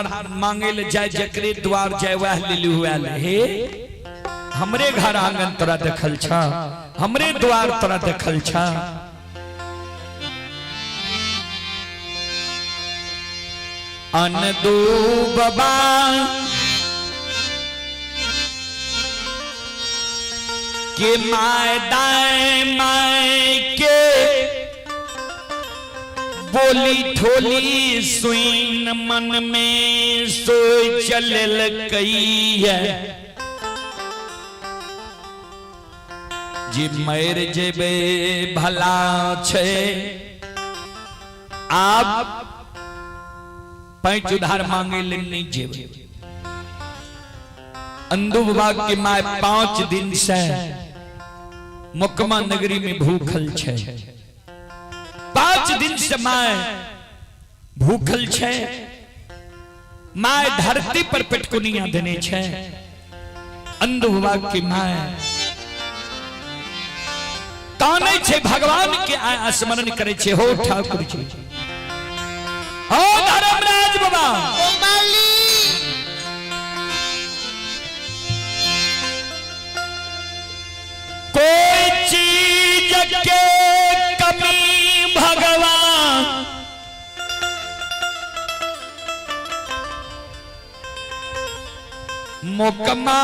उधार मांगे ले जाए, जकरे द्वार जाए वह लिलू आयल। हे हमरे घर आंगन तोरा देखल छ, हमरे द्वार तोरा देखल छ। अनदू बाबा के my दाएं my के बोली ठोली सुन मन में सोच चलल कई है जे मर जेबे भला छे। आप पैंच उधार मांगे ले नहीं जेबे। अंधु बाबा के my 5 दिन से मोकमा नगरी में भूखल छे। 5 दिन से my भूखल छे। My धरती पर पेटकुनिया देने छे। अंधु बाबा के my काने छे, भगवान के स्मरण करे छे। हो ठाकुर जी, हो धर्मराज बाबा, कोई चीज के कमी भगवान मोकमा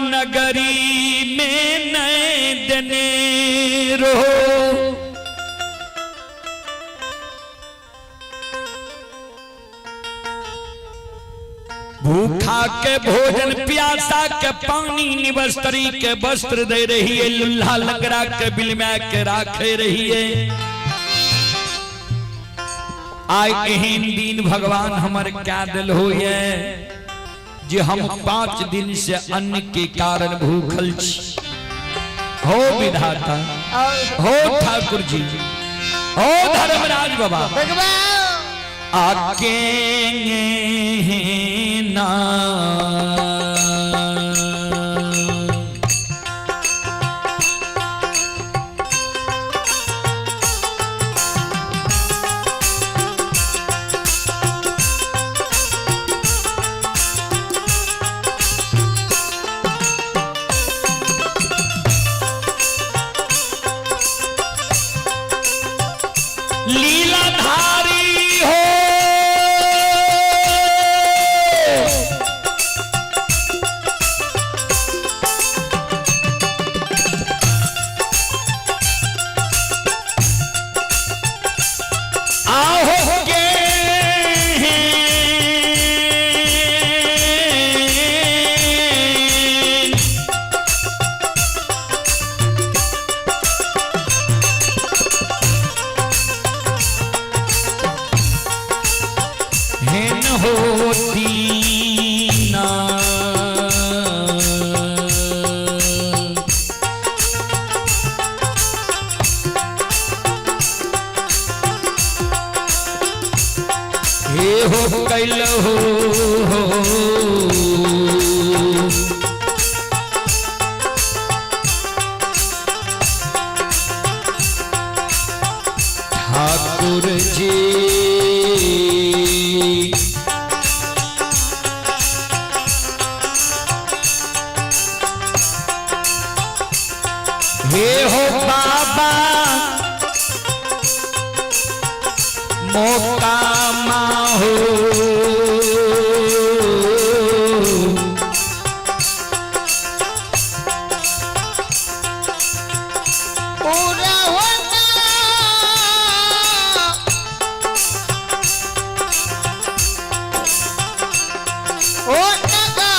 नगरी में नहीं देने रो। भूखा के भोजन, प्यासा के पानी, निवस्त्री के वस्त्र दे रही है, लुल्हा लंगड़ा के बिलमा के राखे रही है। आय एहन दिन भगवान हमर क्या दिल हो जे हम 5 दिन से अन्न के कारण भूखल छी। हो विधाता, हो ठाकुर जी, हो धर्मराज बाबा, आके ना लीलाधारी हो, आहो के हेन हो दीना। हे हो कैल हो ठाकुर जी, हे हो बाबा मौका हो, पूरा होता ओ टका।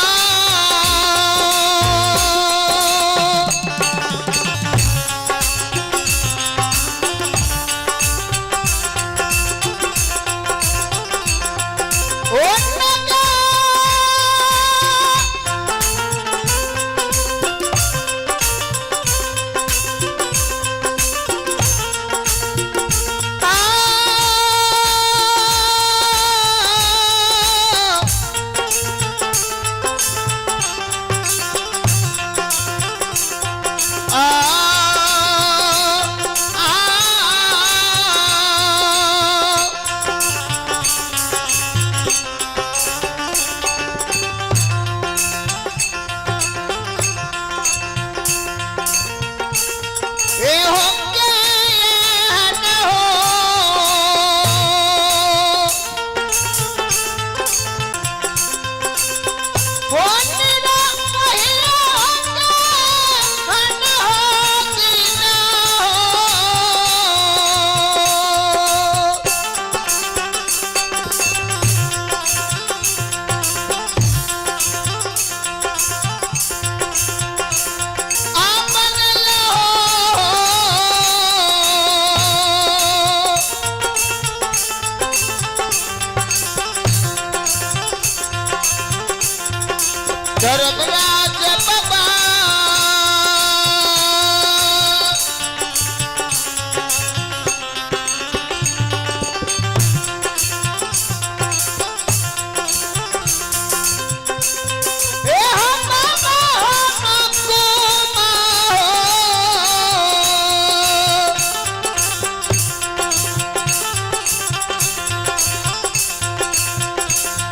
धर्मराज बाबा। ए हो बाबा हो मकुमा हो।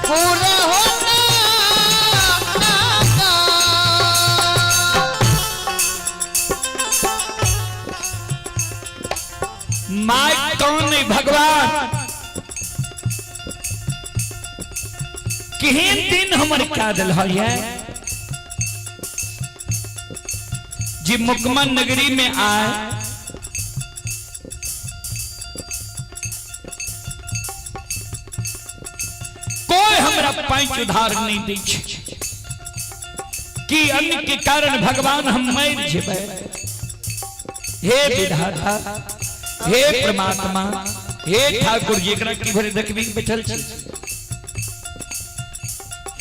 पूरा होना my कौन है भगवान? केहन दिन हमर क्या दिल है जी मुकमन नगरी में आए, कोई हमरा पैंच उधार नहीं दै छै कि अन्न के कारण भगवान हम मर जेबै। हे विधाता, हे परमात्मा, हे ठाकुर जी, एकरा की भरे देखबी बैठल छी।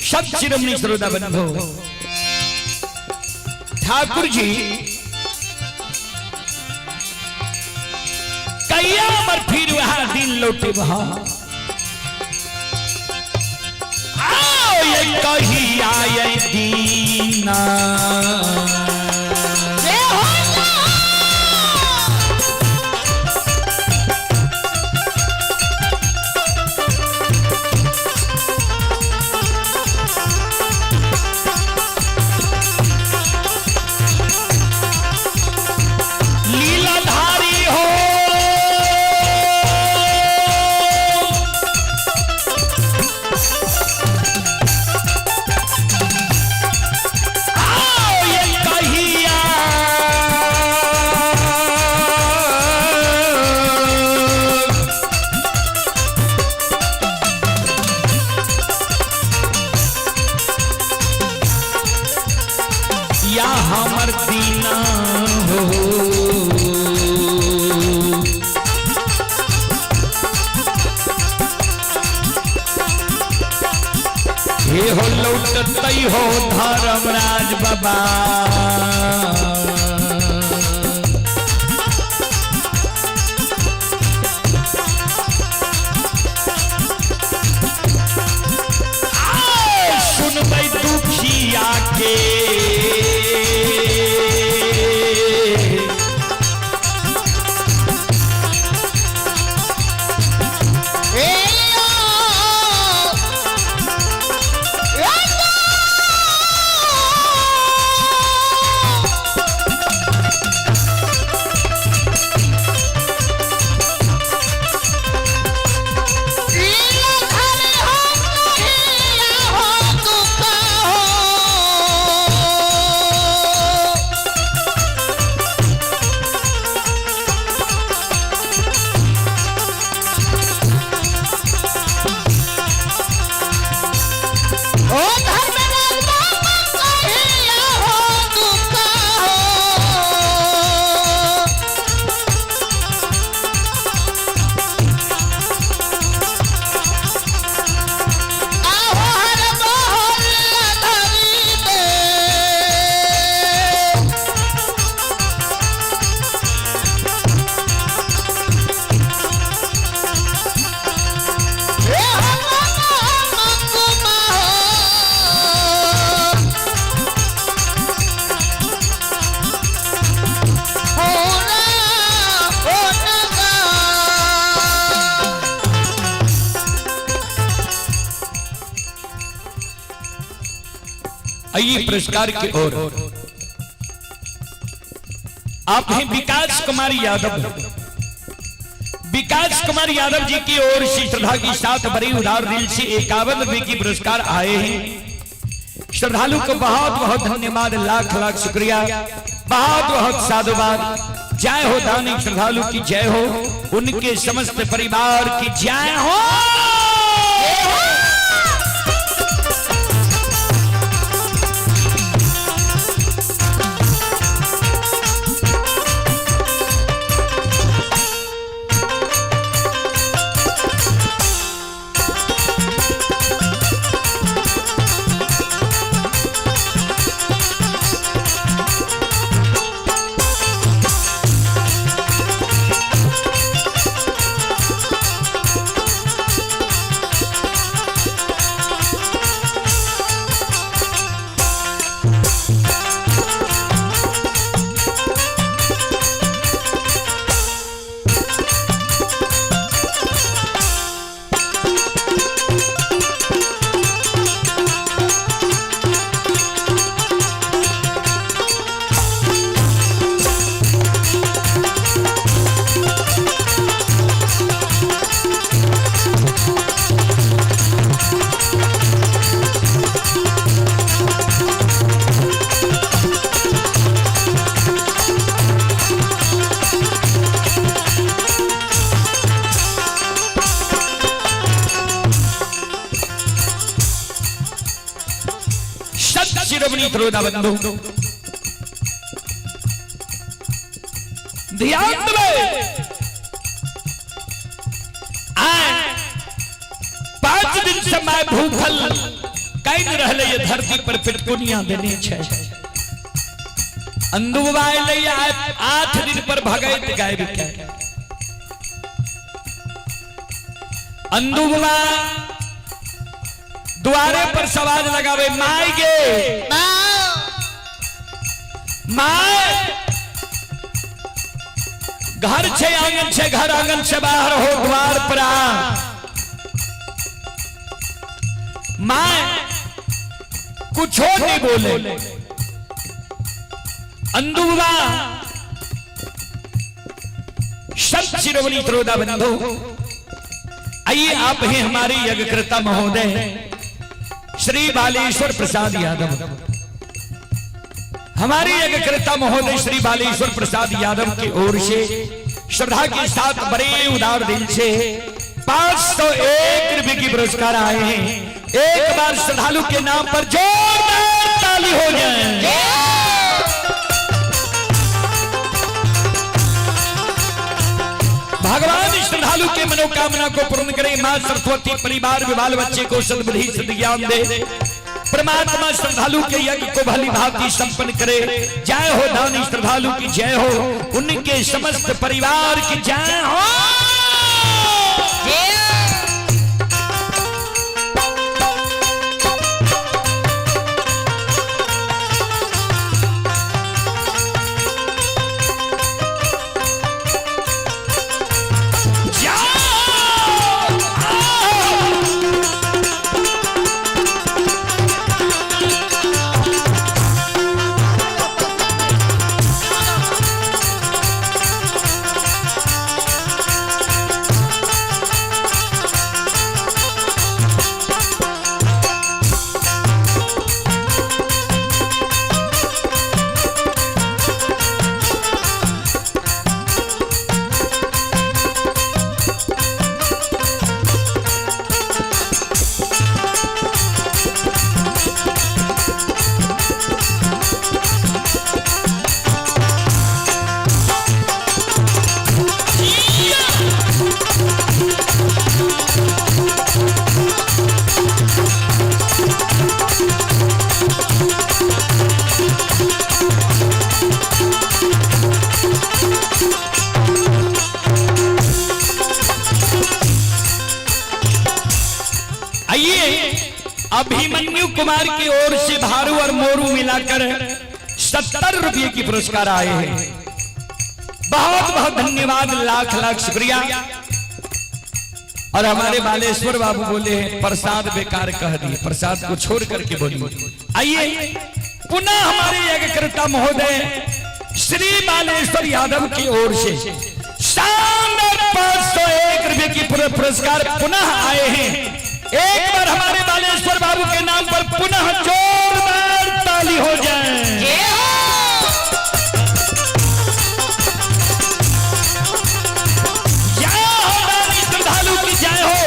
सब चिरमणि श्रोता बंधु, ठाकुर जी कहिया मर फिर वहां दिन लौटे वहां आओ ये कहिया ये दीना। जे हो लीलाधारी हो, आओ ये कहिया या हमर दीना हो। हे हो लौटतई हो धर्मराज बाबा। आओ सुनबै दुखिया के, ए ओ ए लीलाधारी हो कहिया हो दुखा हो। ओ धर्मराज बाबा कहिया हो दुखा हो। आहो हर मोहर धरी दे। ए हो बाबा मकुमा हो। होना होना आइए पुरस्कार की ओर। आप हैं विकास कुमार यादव। विकास कुमार यादव जी की ओर से श्रद्धा की साथ बड़ी उदार दिल से 51 रुपए की पुरस्कार आए हैं। श्रद्धालु को बहुत बहुत धन्यवाद, लाख लाख शुक्रिया, बहुत बहुत साधुवाद। जय हो दानी श्रद्धालु की जय हो, उनके समस्त परिवार की जय हो। संत शिरोमणि त्रोदा बंधु ध्यान देबै। आय 5 दिन से my भूखल काइन रहले, ये धरती पर पिटकुनिया देने छै। अंदू बाबा अयलै, आय 8 दिन पर भगैत गायब के अंदू बाबा द्वारे पर सवाल लगावे, my गे my, घर छे आंगन छे, घर आंगन से बाहर हो द्वार पर आ। My कुछो नहीं बोले। अंदू बाबा संत शिरोमणि त्रोदा बंधु, आइए आप हैं हमारे यज्ञकर्ता महोदय श्री बालेश्वर प्रसाद यादव। हमारे यज्ञकर्ता महोदय श्री बालेश्वर प्रसाद यादव की ओर से श्रद्धा के साथ बड़े उदार दिल से 501 रुपए की पुरस्कार आए हैं। एक बार श्रद्धालु के नाम पर जोरदार ताली हो जाए। भगवान श्रद्धालु के मनोकामना को पूर्ण करे। मां सरस्वती परिवार में बाल बच्चे को सद्बुद्धि सद्ज्ञान दे। परमात्मा श्रद्धालु के यज्ञ को भली भांति संपन्न करे। जय हो दानी श्रद्धालु की जय हो, उनके समस्त परिवार की जय हो। आइए अभिमन्यु कुमार की ओर से भारू और मोरू मिलाकर 70 रुपए की पुरस्कार आए हैं। बहुत बहुत धन्यवाद, लाख लाख शुक्रिया। और हमारे बालेश्वर बाबू बोले हैं प्रसाद बेकार कह दिए, प्रसाद को छोड़ करके बोलिए। आइए पुनः हमारे यज्ञकर्ता महोदय श्री बालेश्वर यादव की ओर से शानदार 501 रुपए की पुरस्कार पुनः आए हैं। एक बार हमारे बालेश्वर बाबू के नाम पर पुनः जोरदार ताली हो जाए। जय हो दानी श्रद्धालु की जय हो,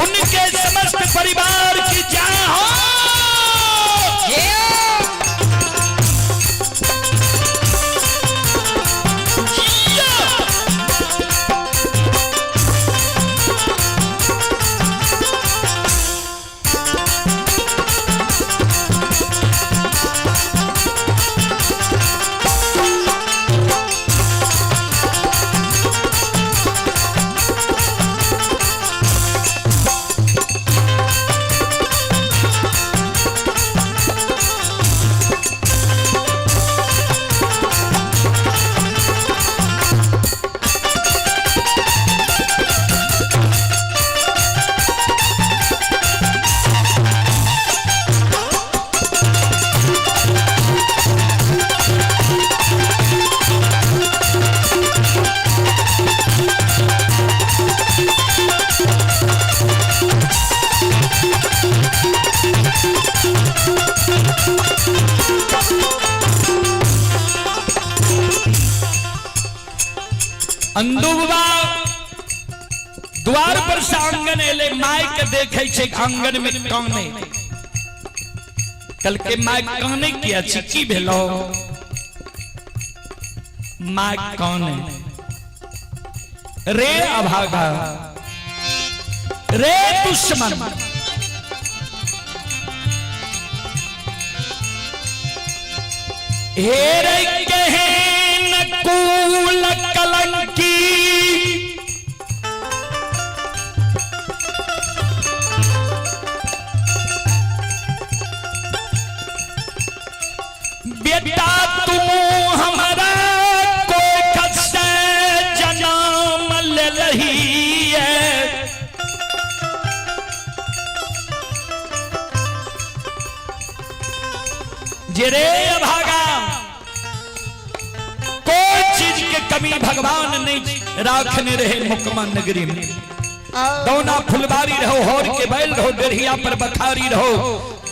उनके समस्त परिवार की जय हो। अंदू बाबा द्वार पर से आंगन एले, my के देखे छे आंगन में काने। कल के my काने किया छी, की भेलो? My काने रे अभागा, रे दुश्मन, हे रे कहे नकुल कलंकी, बेटा तुम हमारा कोख से जन्म ले रही है। जे रे अभागा, कोई चीज के कमी भगवान नहीं राखने रहे मुकमा नगरी में। दौना फुलबारी रहो, होर के बैल रहो, डेढ़िया पर बखारी रहो,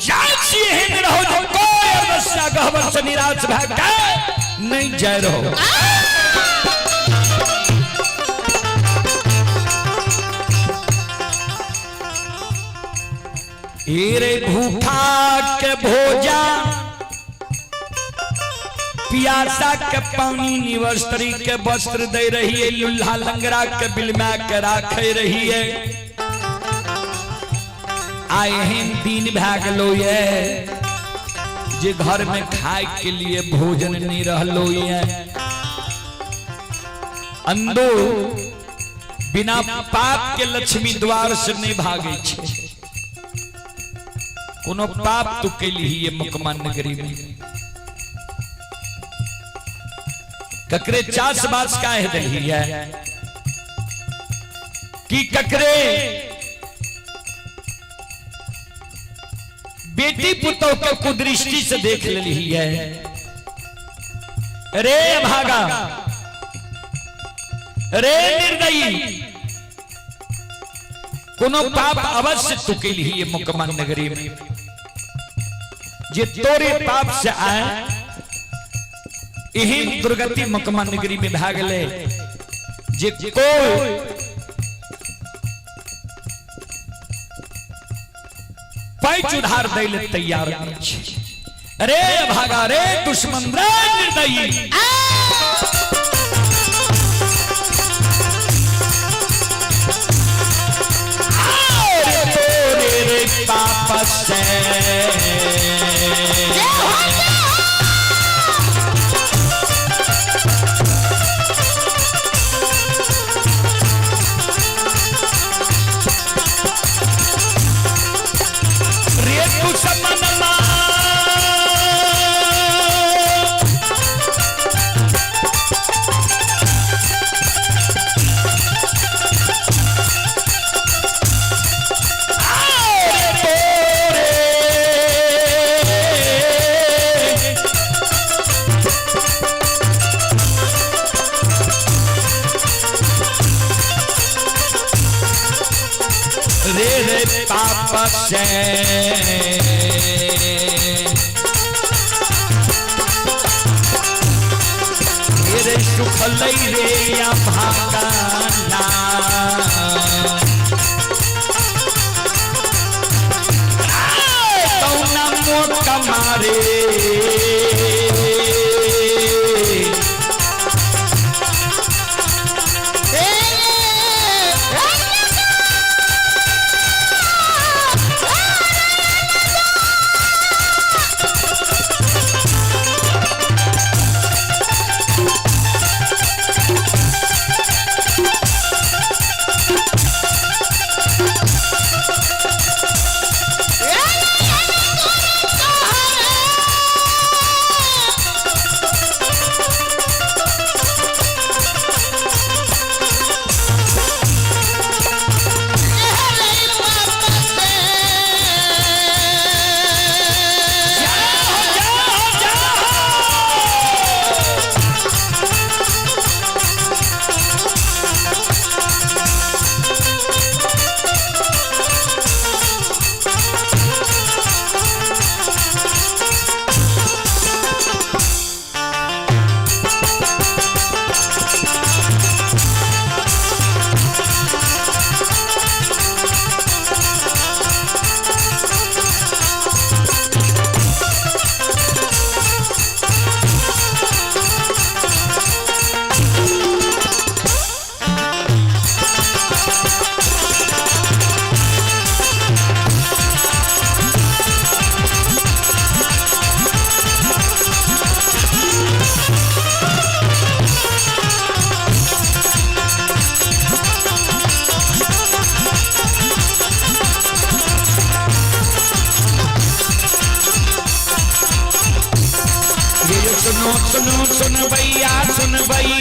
जाची एहन रहो जो कोई अवश्य गहवर से निराश भए के नहीं जाय रहो। रे भूखा के भोजा, प्यासा के पानी, निवस्त्री के वस्त्र दे रही है, लुल्हा लंगड़ा के बिलमा के राखे रही है। आए एहन दिन भए गेलो ये जे घर में खाए के लिए भोजन नहीं रहलो ये। अंदो बिना पाप के लक्ष्मी द्वार से नहीं भागे छे। कोनो पाप तू कैली ये मुकमा नगरी में, ककरे चास बास काहे दही है कि ककरे बेटी पुतोह के कुदृष्टि से देख लेली है। रे भागा, रे निर्दयी, कोनो पाप अवश्य तू कैली ये मुकमा नगरी में, जे तोरे पाप से आए एहन दुर्गति मुकमा नगरी में भागले जे कोई पैच उधार दै ले तैयार नहीं छे। रे भागा, रे दुश्मन, रे निर्दयी, तोरे रे पाप से रे दुश्मन मा रे रे पाप से रे सुख लई रे या भागाना, कौना मोट मारे Yeah! सुनो सुनो सुन भैया सुन भई।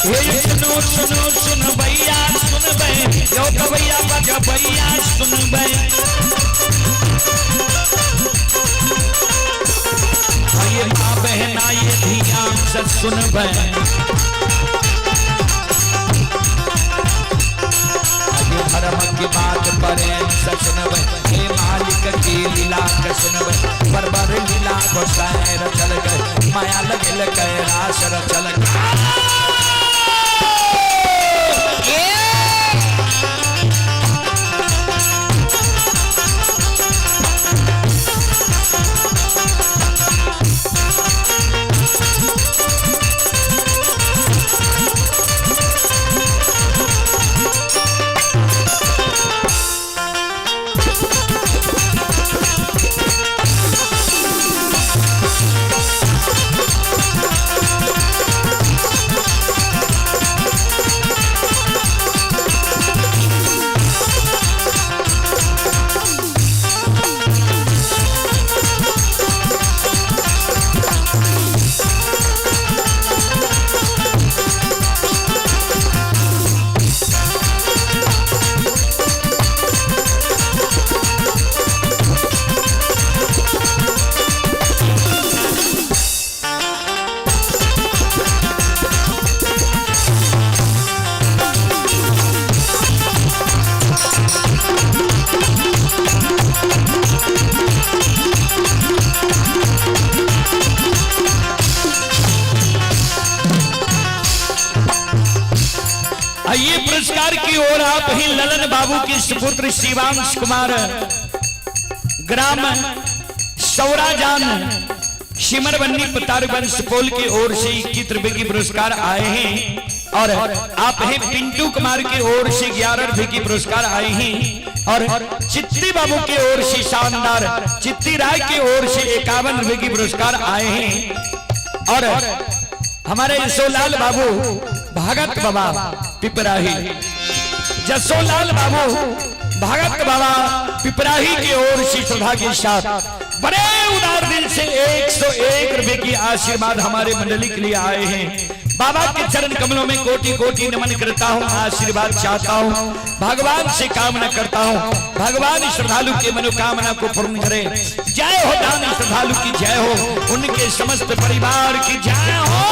हे सुनो सुनो सुन भैया सुन बे, यो गवैया बज भैया सुन बे। ये माँ बहना ये ध्यान से सुन बे। धर्म की बात प्रेम से सुनबे, हे मालिक की लीला के सुनबे। बरबर लीला गोसाई रचल गए, माया लगल कैलाश रचल गए। आइए पुरस्कार की ओर आप ही ललन बाबू के सुपुत्र शिवांश कुमार, ग्राम सौराजान, सिमरबन्नी, प्रतापगंज, सुपौल की ओर से 21 रुपए की पुरस्कार आए हैं। और आप हैं पिंटू कुमार की ओर से 11 रुपए की पुरस्कार आए हैं। और चित्ती बाबू की ओर से शानदार चित्ती राय की ओर से 51 रुपए की पुरस्कार आए हैं। और हमारे जसोलाल बाबू भगत बाबा पिपराही, जसोलाल बाबू भगत बाबा पिपराही की ओर से श्रद्धा के साथ बड़े उदार दिल से 101 रुपए की आशीर्वाद हमारे मंडली के लिए आए हैं। बाबा के चरण कमलों में कोटि कोटि नमन करता हूँ, आशीर्वाद चाहता हूँ, भगवान से कामना करता हूँ, भगवान श्रद्धालु के मनोकामना को पूर्ण करे। जय हो दान श्रद्धालु की जय हो, उनके समस्त परिवार की जय हो।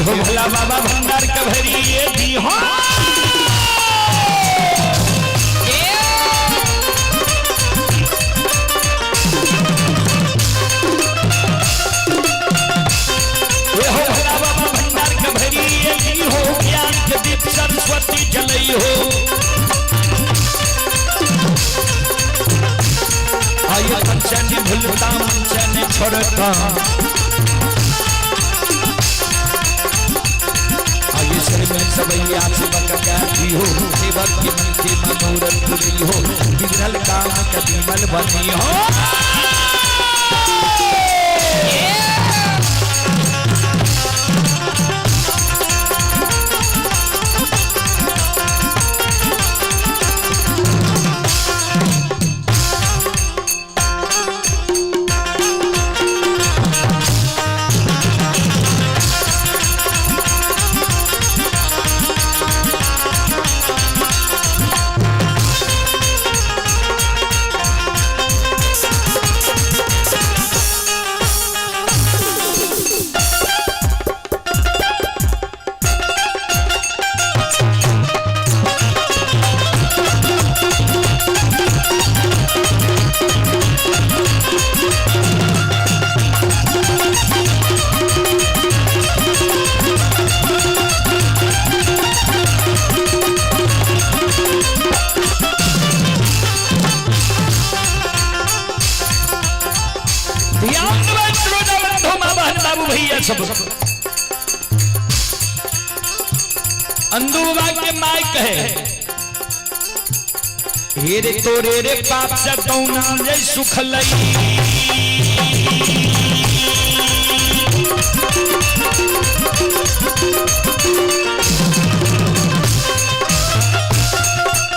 हो भोला बाबा भंडार कभरी ये दी हो। हो भोला बाबा भंडार कभरी ये दी हो, ज्ञान के दीप सरस्वती जलई हो। आये कंचन भूलता मंचन छोड़ता, में सबैया सेवक कहती हो, सेवक के मन के मनोरथ पूरी हो, बिगड़ल काम कदीमल बनी हो। है सब। अंदू बाबा के माय कहे हे रे तोरे रे पाप से तौना जय सुख लई।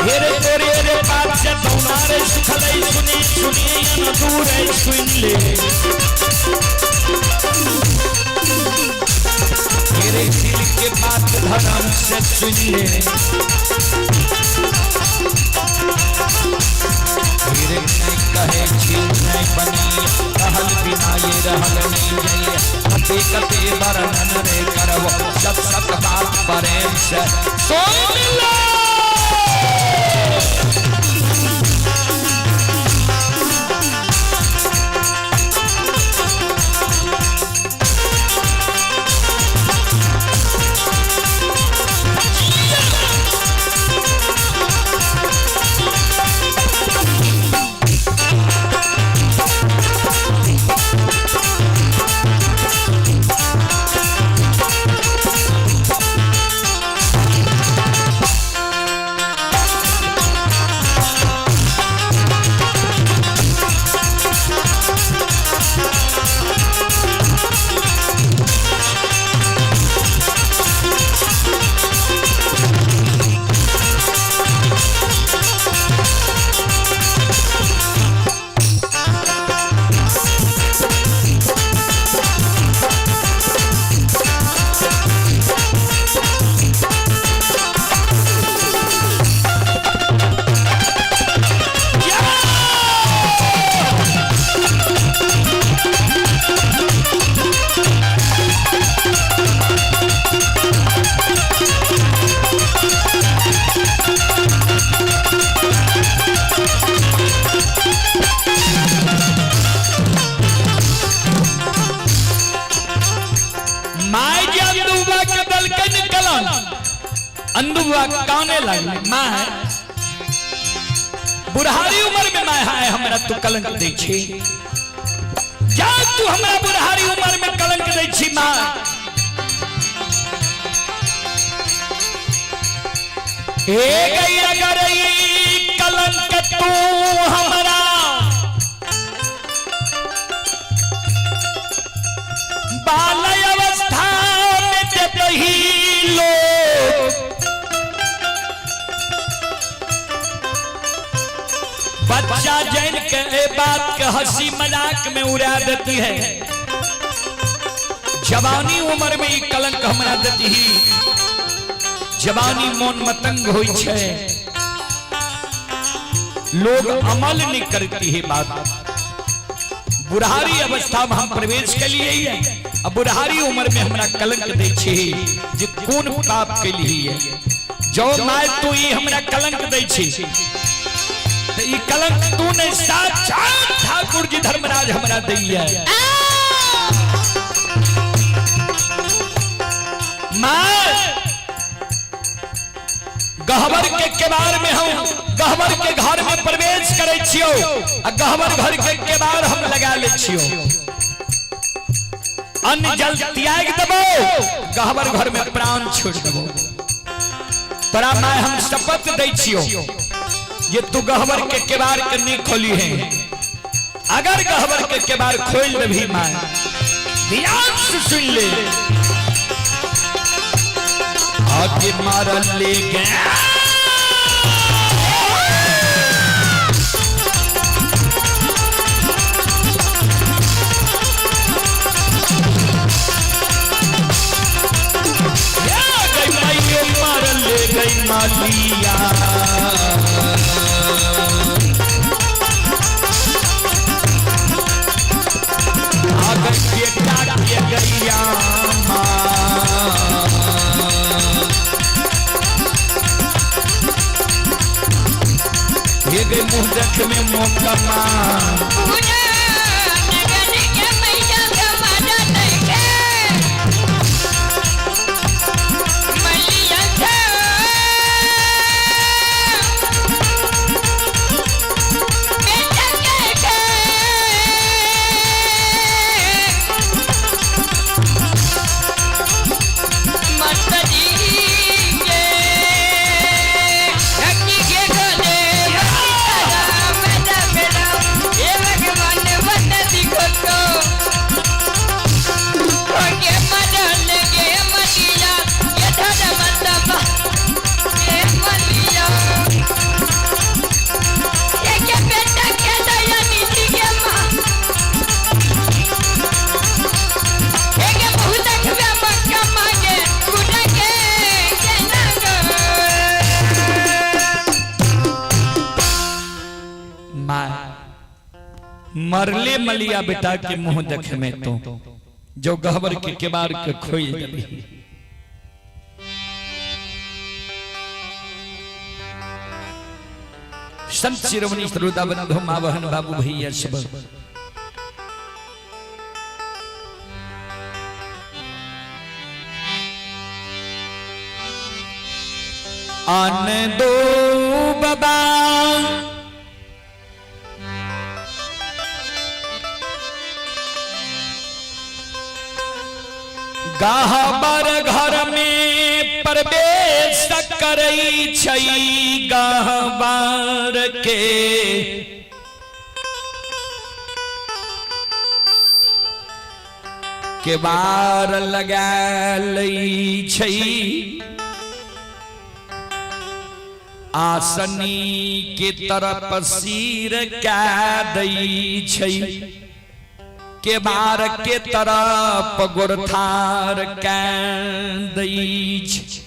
हे रे तोरे रे पाप से तौना रे सुख लई, सुनी सुनी दूर सुन ले। मेरे दिल के बात धर्म से सुन ले। मेरे नहीं कहे छीन नहीं बनी रहल बिना ये रहल नहीं जाइए। कते कते वर्णन रे करब सब सब बात प्रेम से सुन ले। अंदुआ काने लगले मां बुढ़ारी उम्र में मां हाय हमरा तू कलंक दै छी, जा तू हमरा बुढ़ारी उम्र में कलंक दै छी मां। हे गई अगर ई कलंक तू हमरा बाल अवस्था में देतही लोग, बच्चा जैन के बात के हंसी मजाक में उड़ा देती है। जवानी उम्र में ई कलंक हमरा देती ही, जवानी मोन मतंग होई छे, लोग अमल नहीं करती है बात। बुढ़ारी अवस्था में हम प्रवेश के लिए ही है, अब बुढ़ारी उम्र में हमरा कलंक दे छे जे कोन पाप के लिए है। जो my तू ई हमरा कलंक दे छे ई कलंक तू ने साक्षात ठाकुर जी धर्मराज हमरा दैया। मां गहबर के केबार में हम गहबर के घर में प्रवेश करे छियो आ गहबर घर के केबार हम लगा ले छियो, अन्न जल त्याग देबो गहबर घर में प्राण छोड़ देबो। तोरा मां हम शपथ दै छियो ये तू गहबर के केबार के नहीं खोली है, अगर गहबर के केबार खोल देभी मां ध्यान से सुन ले आगे मारल ले गया। गई मारल ले गई मालिया बेटा के गैया हे गई मुँह देख में मौका माँ। मरले मलिया बेटा के मुंह देखे में तो जो गहबर के केबार के खोल देबी। संत शिरोमणि श्रोता बंधु माँ बहन बाबू भैया सब अन दो बाबा गहबर घर में प्रवेश करै छै गहबर के केबार लगा लै छै आसनी के तरफ सिर कै दै छै केबार के तरफ गोरथार कै दै छै।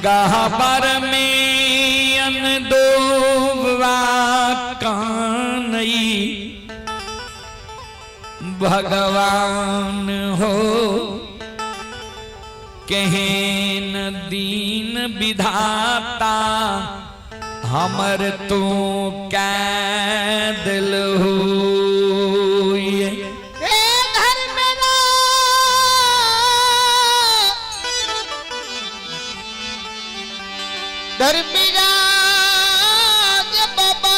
गहबर में अनदोबा कानई भगवान हो केहन दीन विधाता हमर तू कै दिल हो। घर मेरा धर्मराज बाबा।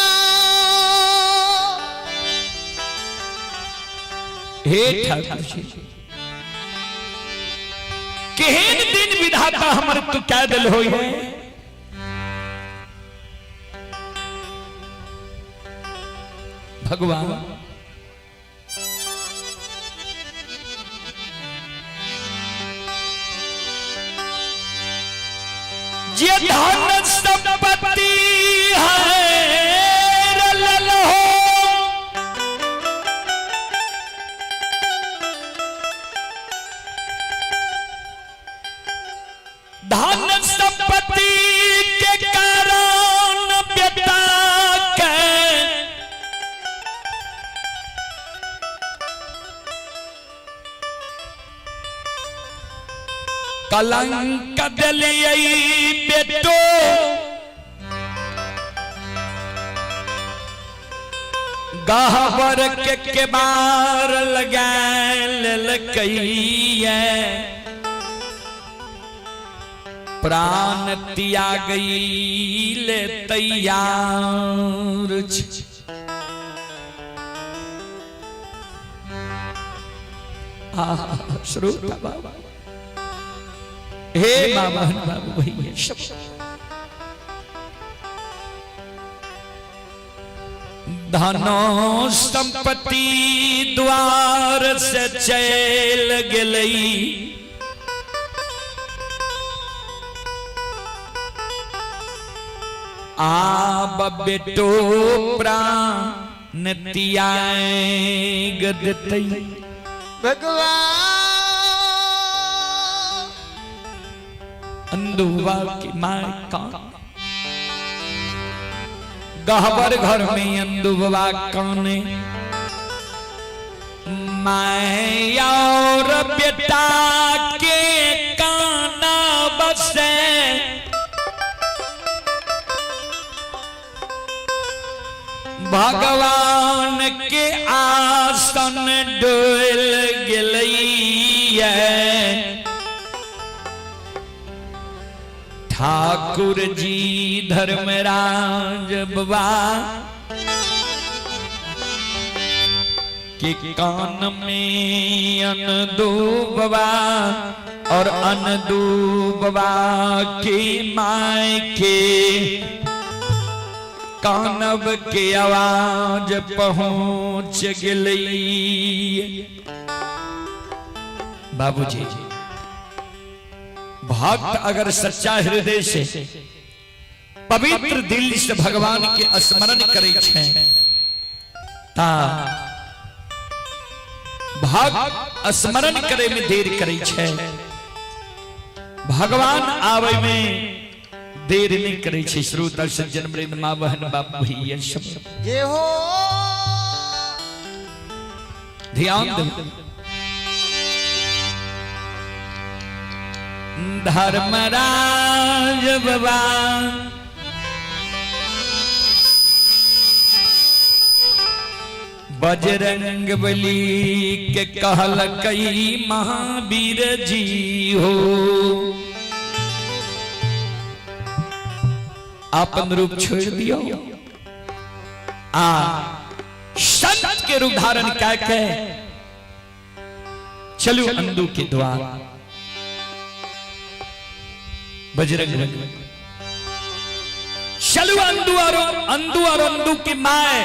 हे ठाकुर जी केहन दिन विधाता हमर तू कै दिल होई है। भगवान जे धन संपत्ति है रलल हो धन संपत्ति के कारण बेटा के कलंक दिलियै बेटो गहबर के केबार लगा लेलकैये प्राण त्यागै ले तैयार छै। श्रोता बाबा हे बाबा बाबू भैया सब धनो संपत्ति द्वार से चल गेलई आब बेटो प्राण त्याग देतई। भगवान अंधुआ की मां कौन गहबर घर में अंधुआ कौन मैं और बेटा के काना बसे भगवान के आसन डोल गेलैये ठाकुर जी धर्मराज बाबा के कान में अनदूबवा और अनदूबवा के my के कानब के आवाज पहुंच गई। बाबूजी भक्त अगर सच्चा हृदय से पवित्र दिल से भगवान के स्मरण करे छे ता भक्त स्मरण करे में देर करे छे, भगवान आवे में देर नहीं करे छे श्रोता सज्जन वृंद, माँ बहन बाप भैया सब। जे हो। ध्यान दो। धर्मराज बाबा बजरंग बली के कहल कई महावीर जी हो, अपन रूप छोड़ दियो आ संत के रूप धारण करके चलो अंदू के द्वार। बजरंग बली चलो अंदू और अंदू और अंदू की my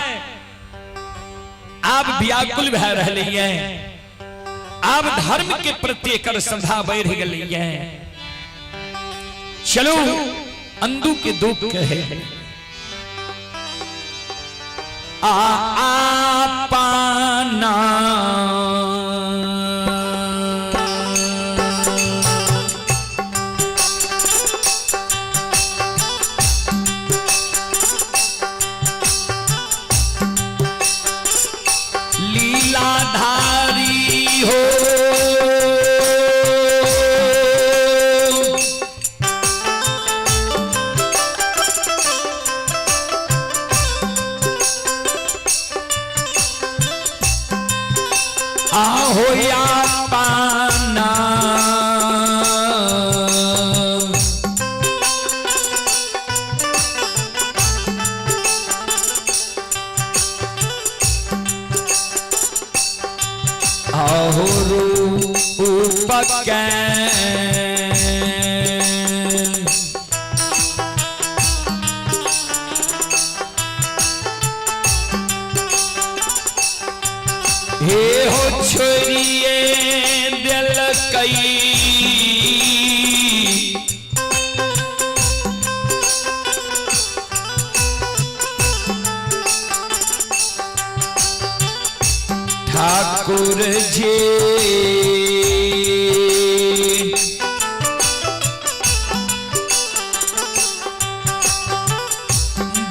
आप व्याकुल भय रहे हैं, आप धर्म के प्रति एकर श्रद्धा बढ़ गई है। चलो अंदू के दुख कहे आ पाना लीलाधारी हो, आहो या पाना आहो रूप के हे हो छोड़िए दिल कई ठाकुर जी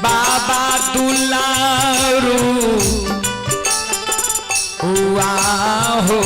बाबा दुलारू हुआ हो।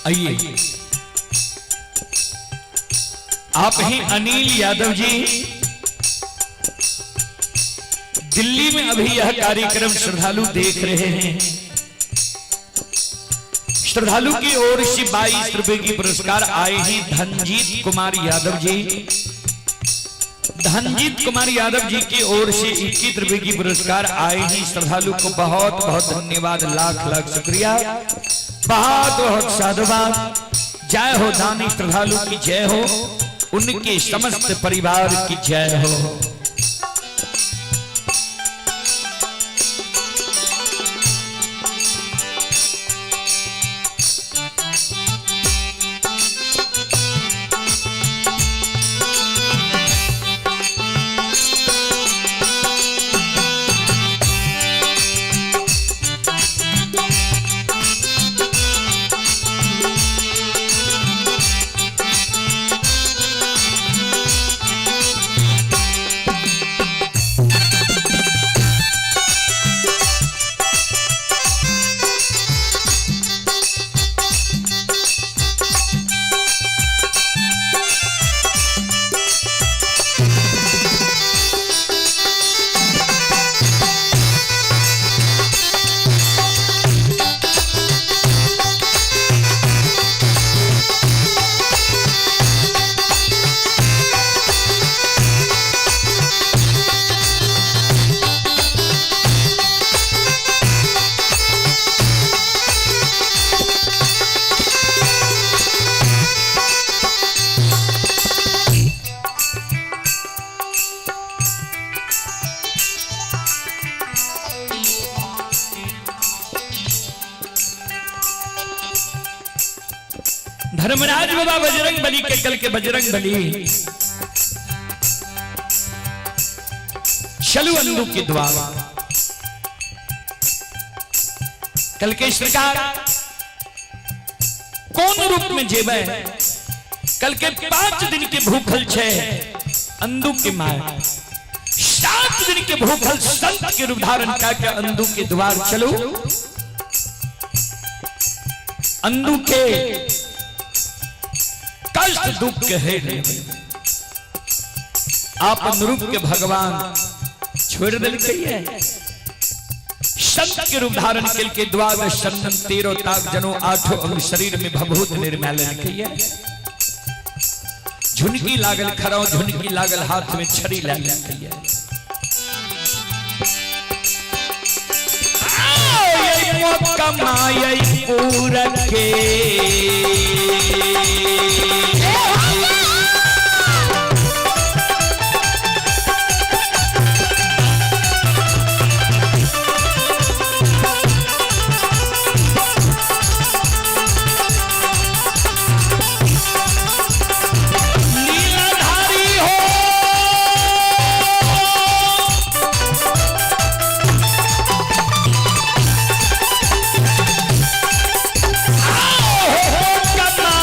आइए, आप ही अनिल यादव जी, दिल्ली में अभी यह कार्यक्रम श्रद्धालु देख रहे हैं। श्रद्धालु की ओर से 22 रुपए की पुरस्कार आए हैं धनजीत कुमार यादव जी। धनजीत कुमार यादव जी की ओर से 21 रुपए की पुरस्कार आए हैं। श्रद्धालु को बहुत बहुत धन्यवाद, लाख लाख शुक्रिया, बहुत बहुत साधुवाद। जय हो दानी श्रद्धालु की जय हो, उनके समस्त परिवार की जय हो। धर्मराज बाबा बजरंग बली के कल के बजरंग बली चलू अंदू के द्वार। कल के सरकार कौन रूप में जेबे? कल के 5 दिन के भूखल छे अंदू के माए, 7 दिन के भूखल संत के रूप धारण करके अंदू के द्वार चलो। अंदू के कष्ट दुख के है आप अनुरूप के भगवान छोड़ दिल है। संत के रूप धारण के द्वार चंदन तेरो ताक जनो आठों अंग शरीर में भभूत निर्मालन के झुनकी लागल खरो, झुनकी लागल हाथ में छड़ी लागल कमाई पूर के। कमाई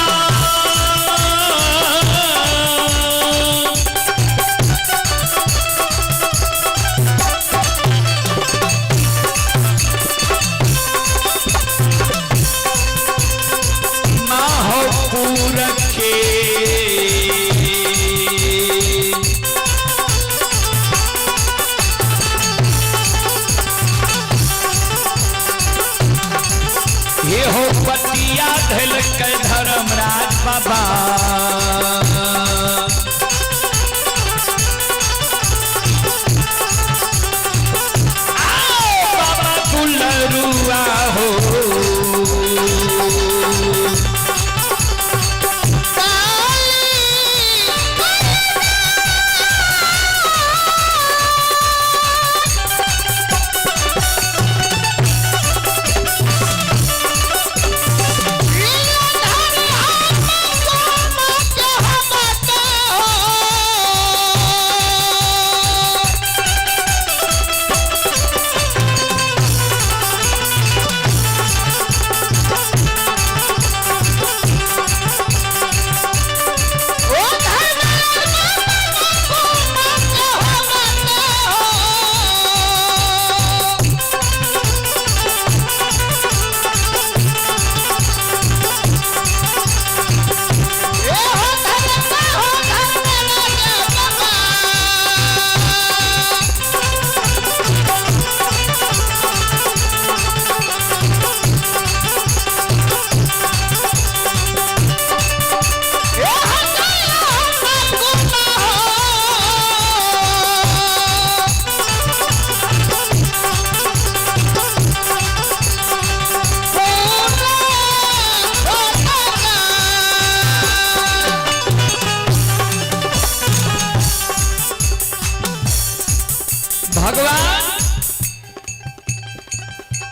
भगवान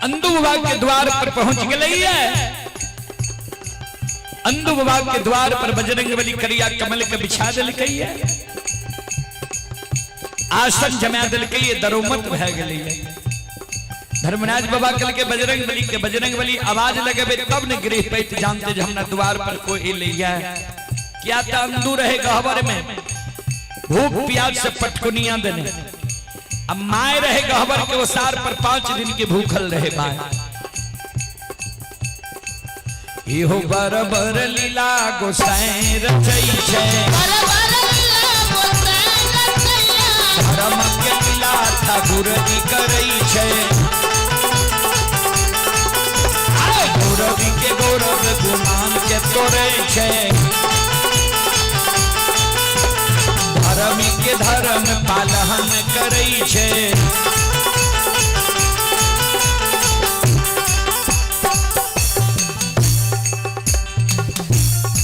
अंदू बाबा के द्वार पर पहुंच गए है। अंदू बाबा के द्वार पर बजरंग बली करिया कमल के बिछा दिलकै है, आसन जमा दिलकै है, दरोमत भए गेलै है। धर्मराज बाबा कल के बजरंग बली के बजरंग बली आवाज लगेबे तब ने गृह पैत जानते जे हमरा द्वार पर कोई एलै है। क्या त अंदू रहे गहबर में भूख प्यास से पटकुनिया देने, अब my रहे गहबर के ओसार पर 5 दिन के भूखल रहे my. इहो बरबर लीला गोसाई रचै छै, धर्म के लीला ठाकुर जी करै छै। गौरव के गौरव गुमान के तोड़ै छै, धर्म के धर्म पालन करै छै।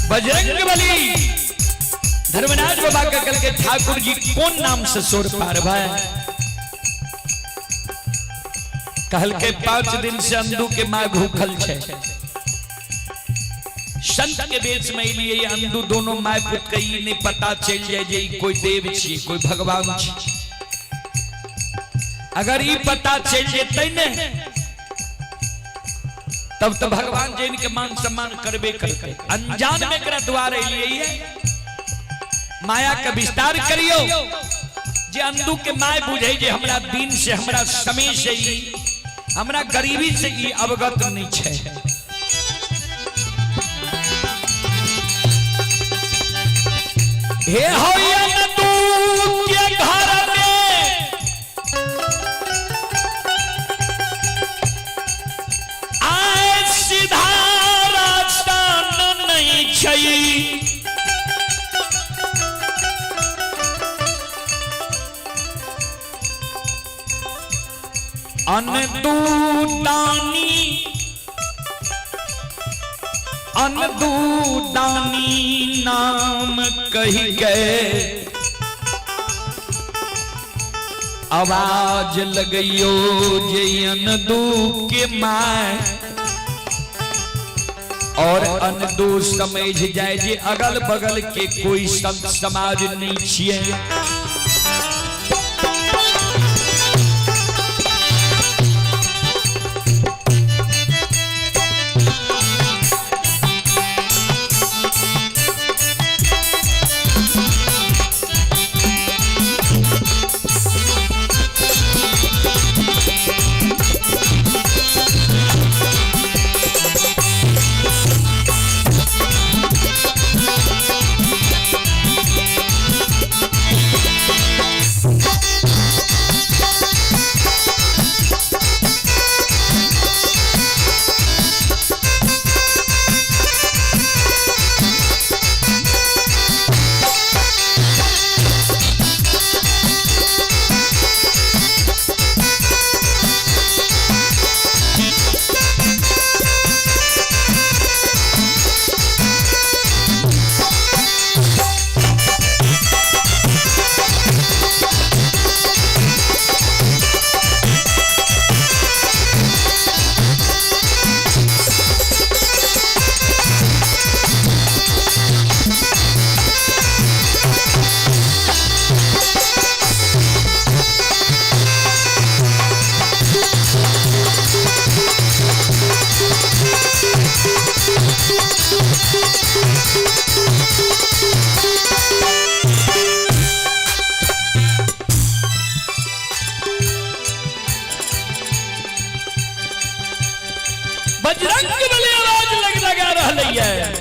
बजरंग बली धर्मराज बाबा का कल के ठाकुर जी कौन नाम से सोर पार भाई? कहल के 5 दिन से अंदू के मां भूखल छै। संत के बेच में लिए अंदू दोनों my पुत के ई नहीं पता चल जाए जे कोई देव छी कोई भगवान छी। अगर ई पता चल जेतै ने तब तो भगवान जी इनके मान सम्मान करबे करते। अनजान में एकरा द्वार एलिए माया का विस्तार करियो जे अंदू के my बुझे जे हमरा दिन से हमरा समय से ई हमरा गरीबी से ई अवगत नहीं छै। हे हो अंदू के घर में आए सीधा रास्ता नहीं छै, अनदू दानी नाम कही गए आवाज लगइयो जे अनदू के my और अनदू समझ जाए जे अगल बगल के कोई संत समाज नहीं छिए। बजरंग बली आवाज लग लगा रही है।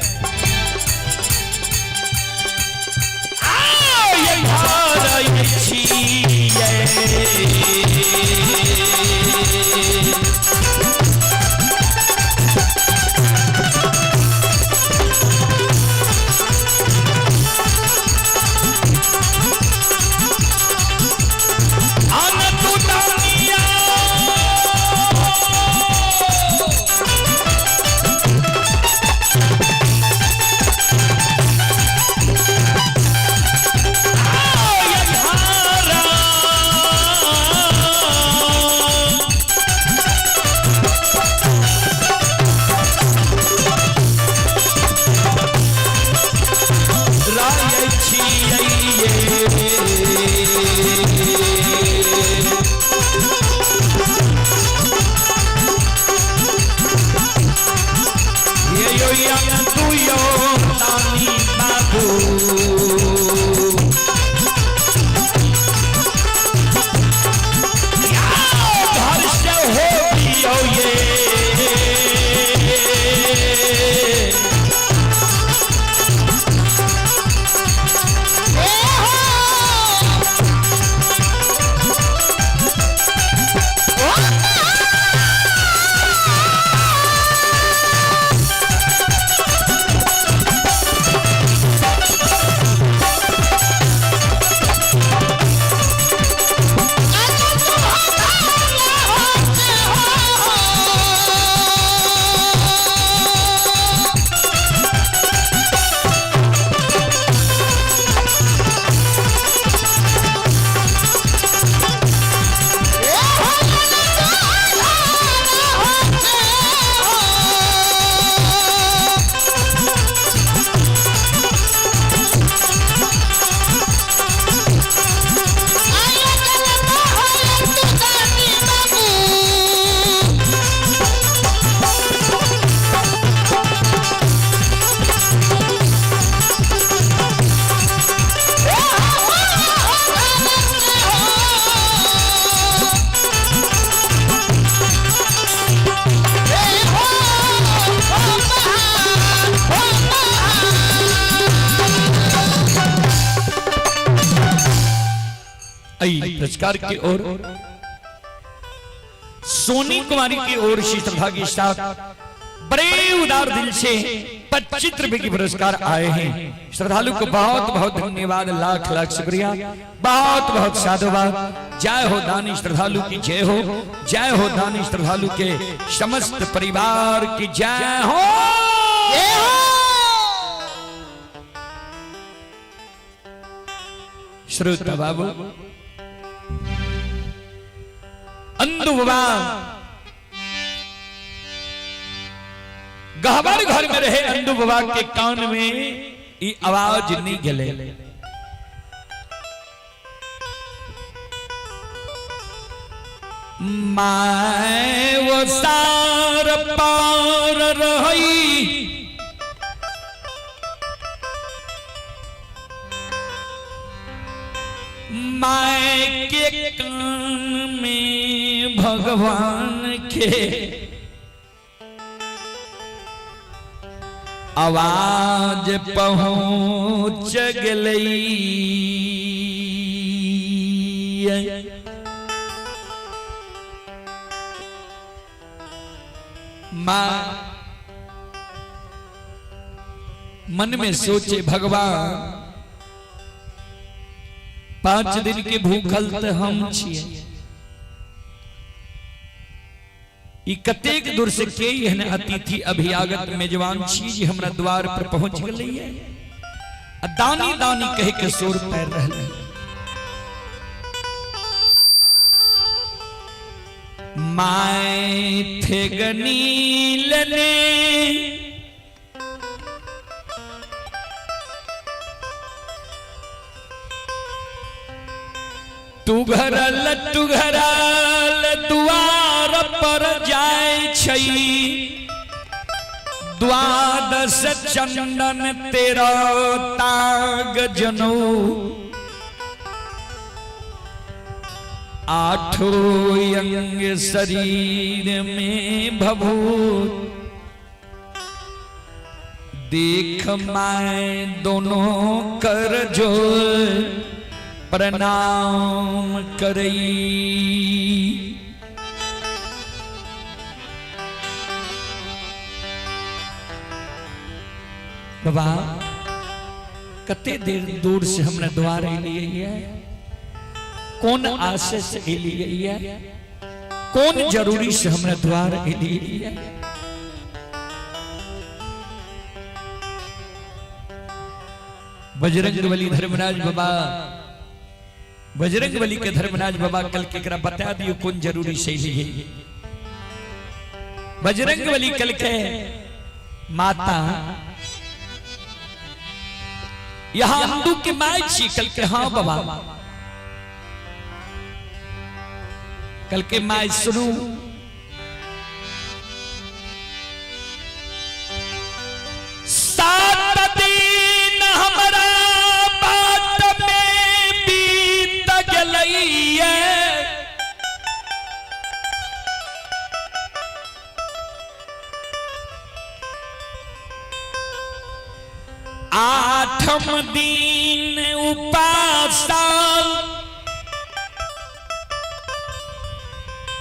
एहि पुरस्कार की ओर सोनी कुमारी की ओर से श्रद्धा के साथ बड़े उदार दिल से 25 रुपए के पुरस्कार आए हैं। श्रद्धालु को बहुत बहुत धन्यवाद, लाख लाख शुक्रिया, बहुत बहुत साधुवाद। जय हो दानी श्रद्धालु की जय हो, जय हो दानी श्रद्धालु के समस्त परिवार की जय हो। जय हो। श्रोता बाबू अंधु बाबा गहबर घर में रहे अंधु बाबा के कान में ई आवाज नहीं गले। मैं वो सार पार रही माय के कान में भगवान के आवाज पहुंच गई। मां मन में सोचे भगवान 5 दिन के भूखल त हम छिए, ई कतेक दूर से के एहन अतिथि अभियागत मेजबान छी जे हमरा द्वार पर पहुंच गेलैए आ दानी दानी कह के शोर पैर रहले। My थेगनी लेने तुघरल तुघरल द्वार पर जाय छई, द्वादश चंदन तेरा ताग जनऊ, आठो अंग शरीर में भभूत, देख मैं दोनों कर जो प्रणाम करई। बाबा कते देर दूर से हमरा द्वार एलियै, कौन आशय से एलियै, कौन जरूरी से हमरा द्वार एलियै। बजरंग बली धर्मराज बाबा, बजरंग बली के धर्मराज बाबा कल के एकरा बता दियो कौन जरूरी से एलियै। बजरंग बली कल के माता यहाँ हिंदू के my छी, कल के हाँ बाबा, कल के my सुनू 7 दिन हमरा बाट में बीत गेलैये, आठम दिन उपासल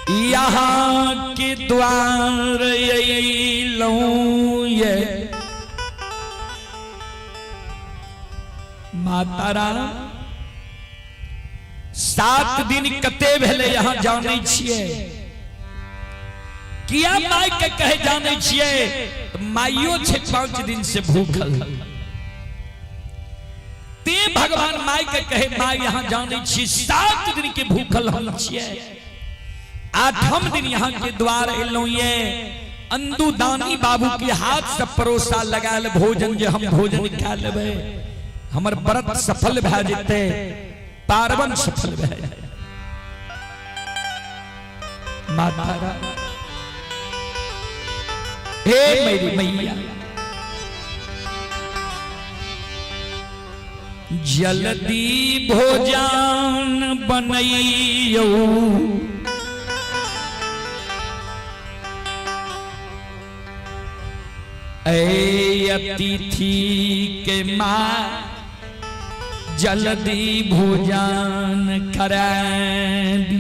यहाँ के द्वार अयलहुँ ये। माता राम 7 दिन कते भेले यहाँ जानै छियै, किया माय के कहे जानै छियै, माइयो छै 5 दिन से भूखल, ते भगवान my के कहे my यहाँ जानै छी 7 दिन के भूखल हम छियै, 8म दिन यहाँ के द्वार एलहुँ ये, अंदू दानी बाबू के हाथ से परोसा लगायल भोजन जे हम भोजन खा लेबै, हमर व्रत सफल भए जेतै, पार्वण सफल भए जेतै। माता रानी हे मेरी मैया जल्दी भोजन बनैयौ, ऐ अतिथि के माँ जल्दी भोजन करा दी।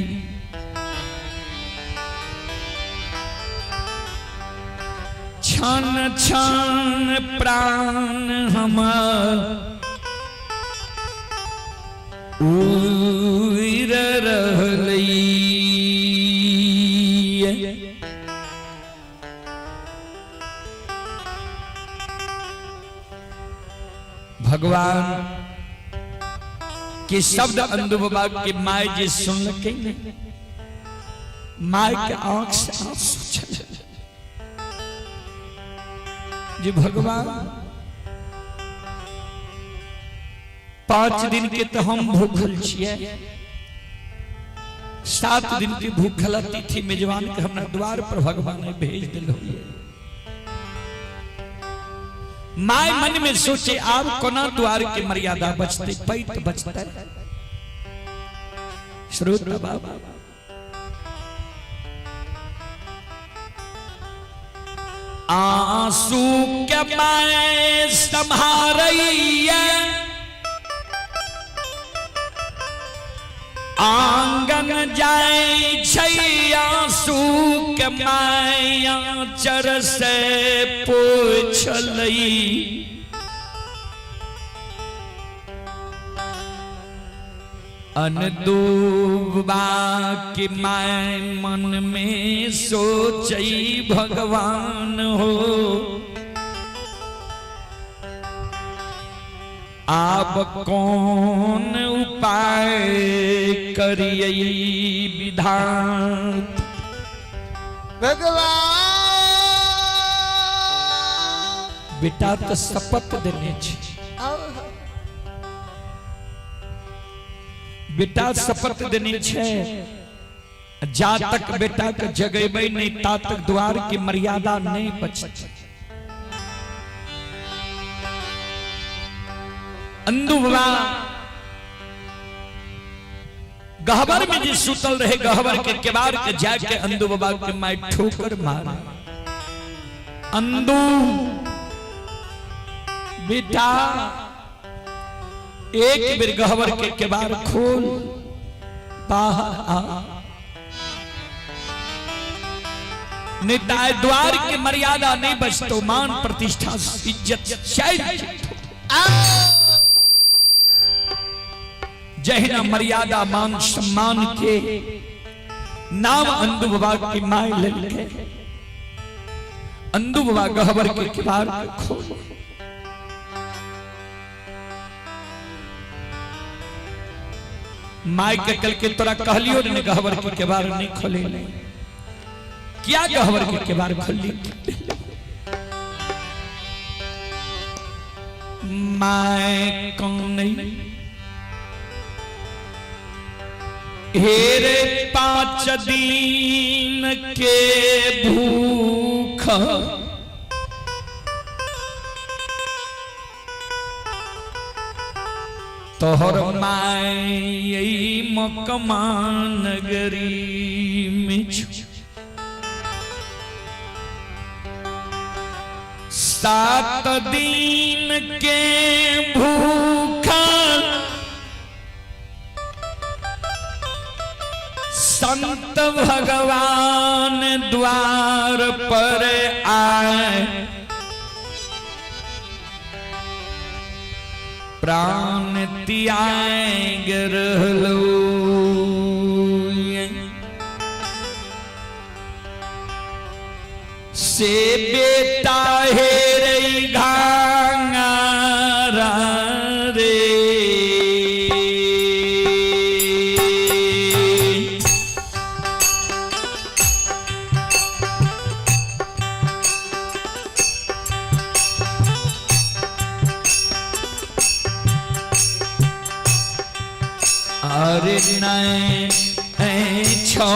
क्षण क्षण प्राण हमर उड़ि रहलै। भगवान के शब्द अंधु बाबा के my जे सुनलकै ने, my के आंख से आंसू छल जे भगवान 5 दिन के तो हम भूखल छियै, 7 दिन के भूखल अतिथि मेजबान के हमरा द्वार पर भगवान ने भेज दिलो। My मन में सोचे आब कोना द्वार के मर्यादा बचते, पैत बचते। श्रोता बाबा आंसू के my संभारैया, आंगन जाय छै आंसू के माया चर से पोछलई। अनदुबा के my मन में सोचई भगवान हो, आप कौन उपाय करिए विधान। भगवान बेटा तो शपथ देने छे, बेटा शपथ देने छे, जा तक बेटा के जगेबै नहीं ता तक द्वार की मर्यादा नहीं बचती। अंधु बाबा गहबर में जी सुतल रहे, गहबर के केवाड़ के जाके अंधु बाबा के my ठोकर मार, अंधु बेटा एक बेर गहबर के केवाड़ खोल बाहर आ, नहीं द्वार के मर्यादा नहीं बचतो, मान प्रतिष्ठा इज्जत चल। जहिना मर्यादा मान सम्मान के नाम अंधु बाबा की my ललके, अंधु बाबा गहबर के किवाड़ के खोल। My के कल के तोरा कहलियो ने गहबर के किवाड़ नहीं खोले, क्या गहबर के किवाड़ खोली? My कौन नहीं हेरे 5 दिन के भूख, तोहर my मकमा नगरी में छु। 7 दिन के भूखा संत भगवान द्वार पर आए, प्राण त्याग रहलो। से बेटा हेरे घांगारा रे, अरे नहीं छो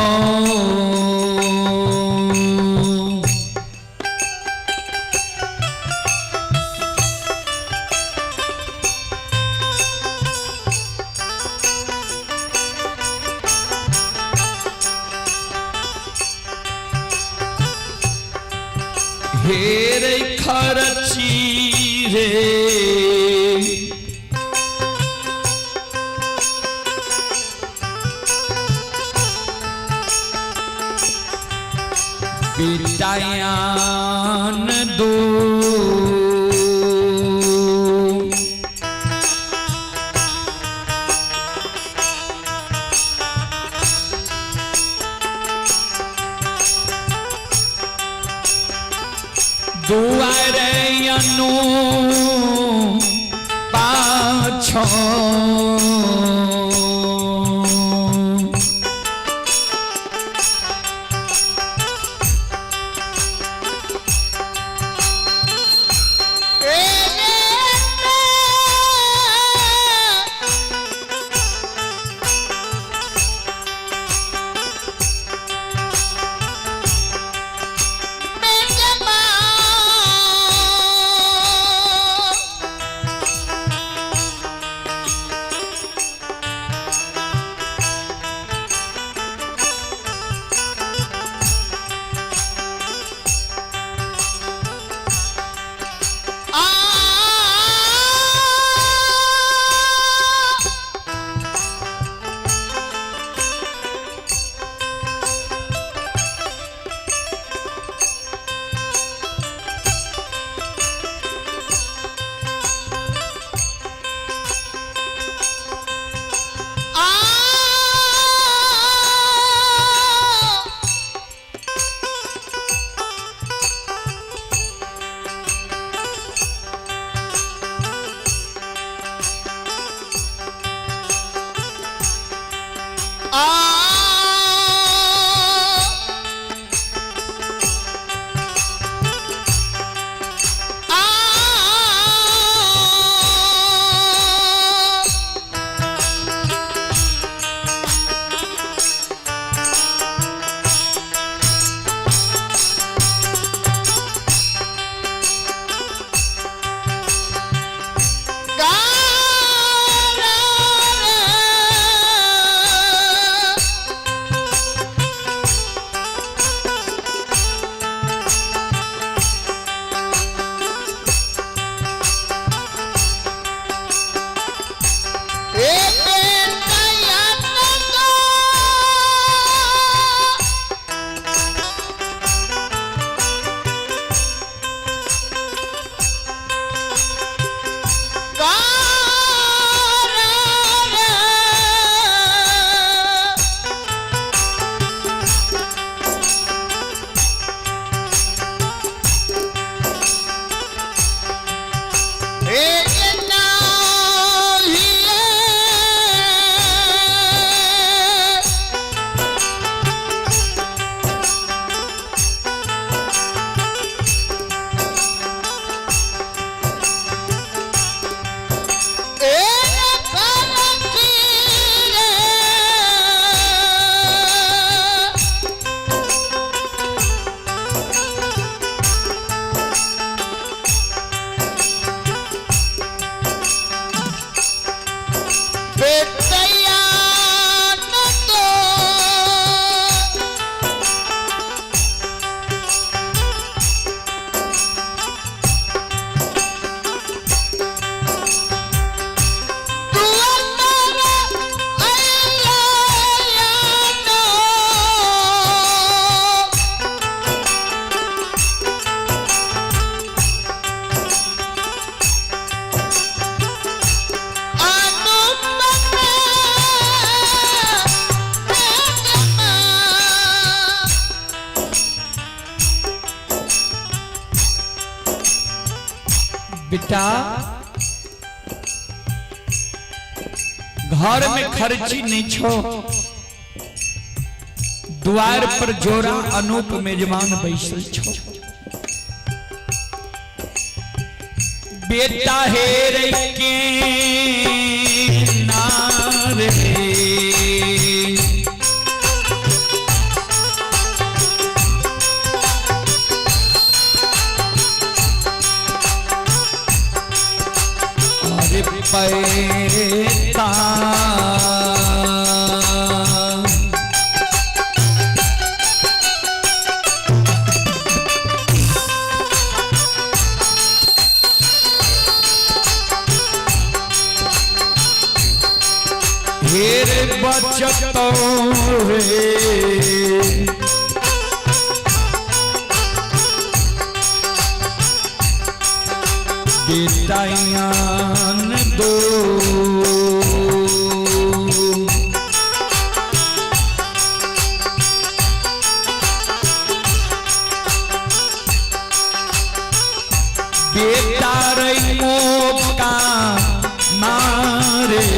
हेरे खर्ची रे, बेटायान दो। दुआरे अनु पाछो बेटा घर में खर्ची नहीं छो, द्वार पर जोरा अनूप मेजबान बैसल छो। बेटा हेर के नार रे, अरे पैता हेर बचत रे। बेटायान दो। बेटा रे मौका मारे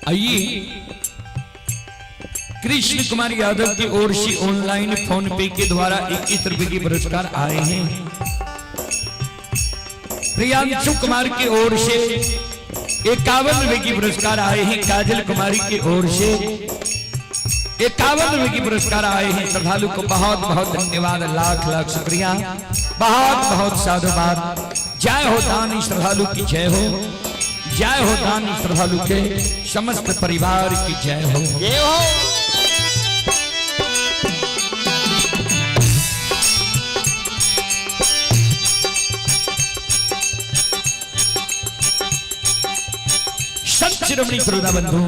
आइए कृष्ण कुमार यादव की ओर से ऑनलाइन फोन पे के द्वारा 21 रुपए के पुरस्कार आए हैं। प्रियांशु कुमार की ओर से 51 रुपए की पुरस्कार आए हैं। काजल कुमारी की ओर से 51 रुपए की पुरस्कार आए हैं। श्रद्धालु को बहुत बहुत धन्यवाद, लाख लाख शुक्रिया, बहुत बहुत साधुवाद। जय हो दानी श्रद्धालु की जय हो, जय हो दानी श्रद्धालु के समस्त परिवार की जय हो। जय हो। संत शिरोमणि श्रोता बंधु,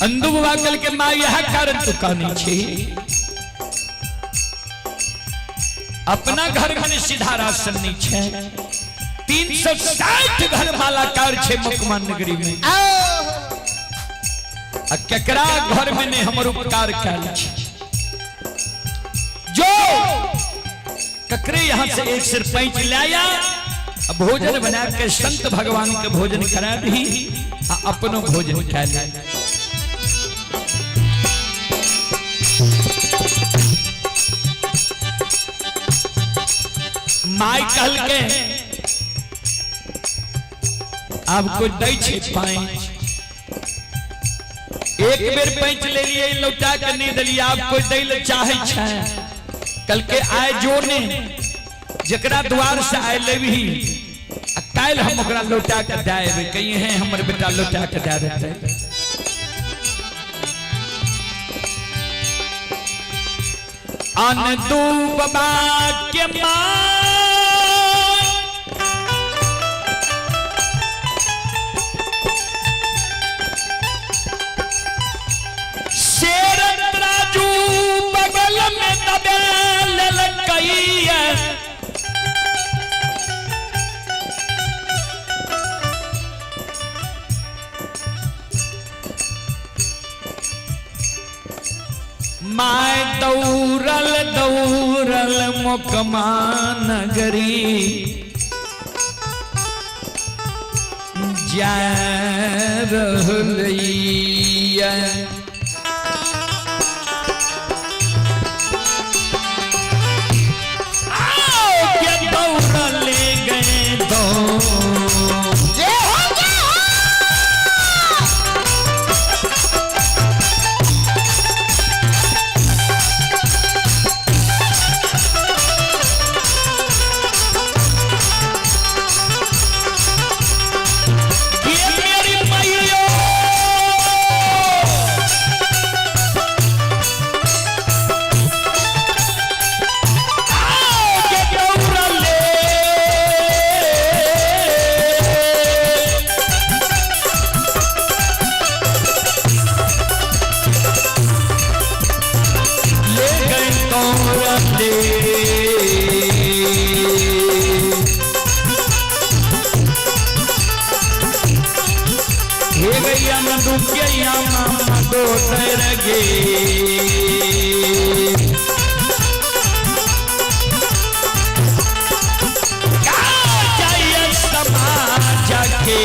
अंधु बाबा के माँ यह कारण तो कहनी छी, अपना घर में सीधा राशन नहीं छे, 360 घर मालाकार छे मकमान नगरी में, आ केकरा घर में ने हमर उपकार कैल छे। जो ककरे यहां से एक सिर पैंच लाया, भोजन बना के संत भगवान के भोजन करा दी, आ अपनो भोजन खा ले। माई कहल के आब कोई दै छे पैंच, एक बेर पैंच ले लिए लौटा के नहीं दिलिए, आब कोई दै ले चाहे छे। कल के आए जो ने जकरा द्वार से आए लेबही, आ काल्हि हम ओकरा लौटा के दे अयबै, कहिए हैं हमर बेटा लौटा के दे देतै। अन दूबा के मां शेर राजू बगल में दबे ललकैया। My दौड़ल दौड़ल मोकमा नगरी जा रहलैया। आओ के दौड़ल गए दो जय हो जय हो। ये मेरी मैयो आओ के दौड़ले ले गए दौड़ले। हे गैया न दुखिया मामा दोसर गे। का जाइए समाज के।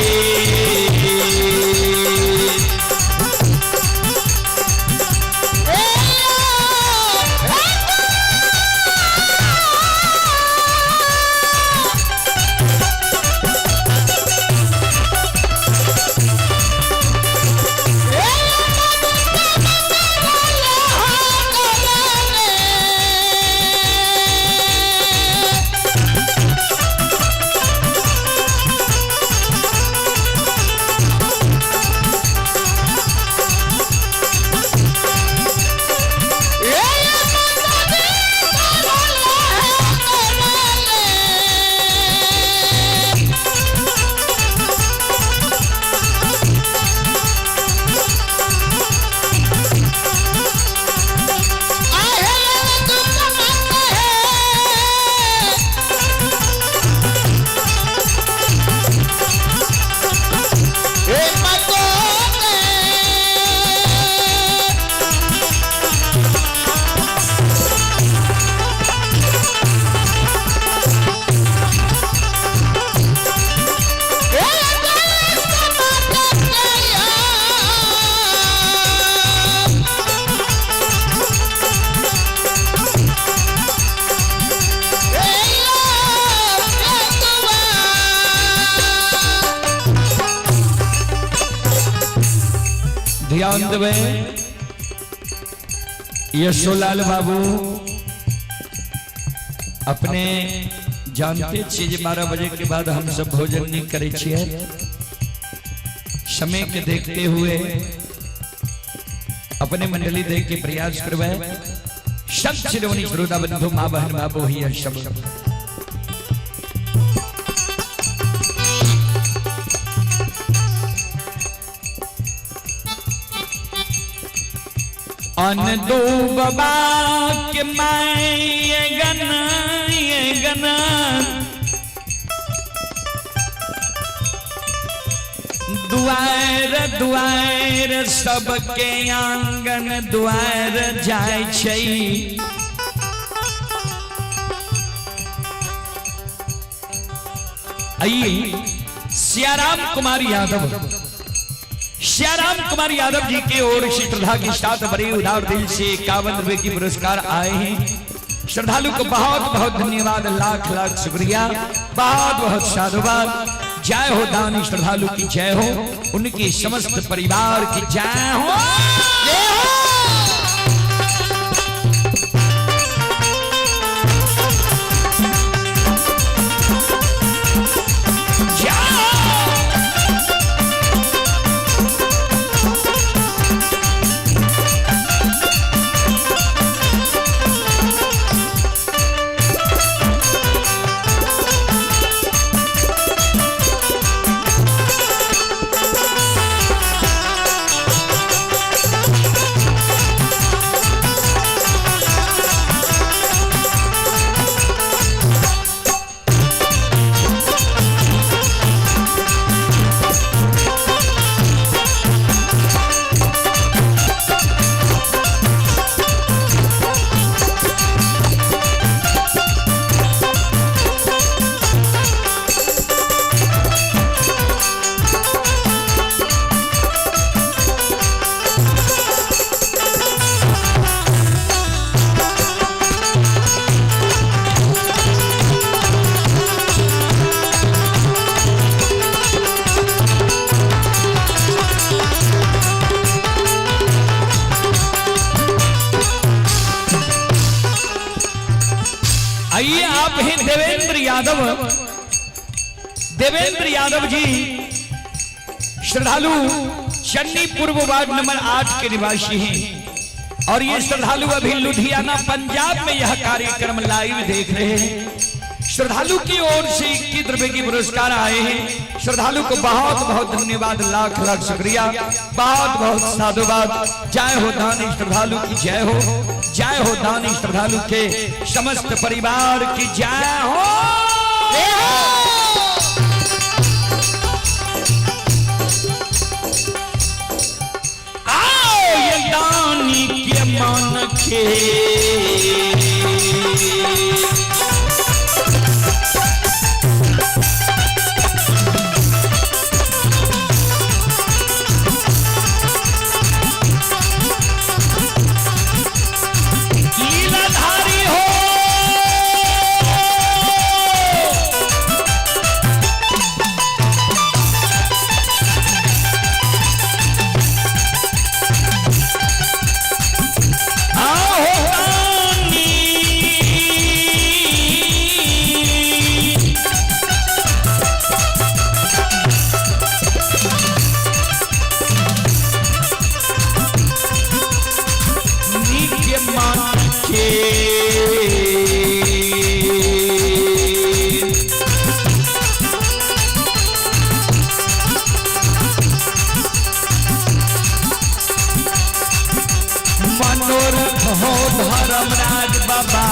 ध्यान देवे यशोलाल बाबू, अपने जानते छियै जे 12 बजे के बाद हम सब भोजन नहीं करे छियै। समय के देखते हुए अपने मंडली देख के प्रयास करवे। सब शिरोमणि श्रोता बंधु माँ बहन बाबू ही सब अन दो बाबा के मैं गना ये गना दुआर दुआर सबके आंगन दुआर जाय छै। आइए सियाराम कुमार यादव, श्याराम कुमार यादव जी के ओर से श्रद्धा के साथ बड़े उदार दिल से 51 रुपए की पुरस्कार आए हैं। श्रद्धालु को बहुत बहुत धन्यवाद, लाख लाख शुक्रिया, बहुत बहुत साधुवाद। जय हो दानी श्रद्धालु की जय हो, उनके समस्त परिवार की जय हो। जय हो। जय। यादव, देवेंद्र यादव जी, श्रद्धालु चन्नी पूर्व वार्ड नंबर 8 के निवासी हैं और ये श्रद्धालु अभी लुधियाना पंजाब में यह कार्यक्रम लाइव देख रहे हैं। श्रद्धालु की ओर से 21 रुपए की पुरस्कार आए हैं। श्रद्धालु को बहुत बहुत धन्यवाद, लाख लाख शुक्रिया, बहुत बहुत साधुवाद। जय हो दानी श्रद्धालु की जय हो, जय हो दानी श्रद्धालु के समस्त परिवार की जय हो। आओ ये दानी के मन के लीलाधारी हो। आओ दानी नित्य मान के मनोरथ हो धर्मराज बाबा।